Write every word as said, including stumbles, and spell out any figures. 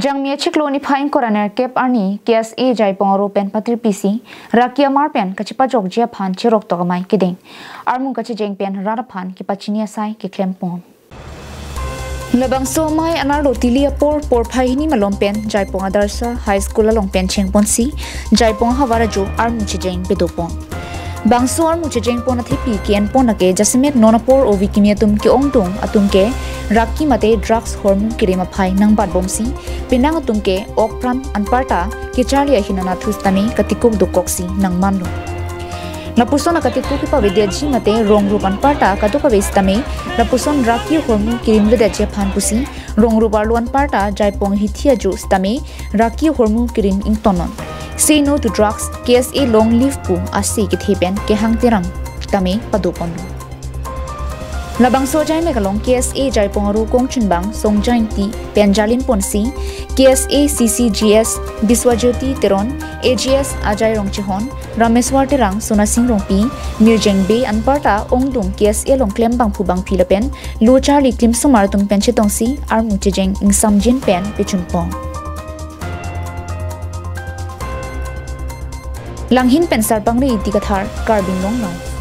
Jangmi achiklo niphai ingkoi ra nerkep arni K S A Jaipong aro pen patirpi si Raki amar pen kachepajokji aphan cheroktok amei kedeng. Armu kachejeng pen rat aphan kepachini asai keklempon. Labangso amei anerlo tili apor porphai hini malom pen Jaipong Adarsha High School along pen chengponsi Jaipong ahavar ajo armu chejeng pedopon. Bangso armu chejengpon athepi ke-enpon ake jasemet non apor ovi kimi atum ke-ongdung atum ke Raki mate drugs hormu kerim aphai nangbatbomsi penang atum ke okpran anparta kecharli ahin anatthu sitame katikuk dokoksi nangmanlo. Lapuson akatikuk kepavedetji mate rong rup anparta kadokave sitame lapuson Raki hormu kerimredetji aphan pusi rong rup arlo anparta Jaipong hithi ajo sitame Raki hormu kerim ingtonnon. Say no to drugs, K S A long live pu ase kethe pen kehang terang tame padoponlo. Labangso ajaimek along K S A Jaipong aro kongchunbang Songja Ingti pen jarlinponsi K S A C C G S Biswajyoti Teron, A G S Ajai Rongchehon, Rameswar Terang, Sonasing Rongpi, Mirjeng Bey anparta ongdung K S A along klembangphu bangphi lapen lo charli klimsomar atum pen chetongsi armu chejeng ingsamjin pen pechunpon. Langhin pen Sarpangri Ingti Kathar, Karbi Anglong Now.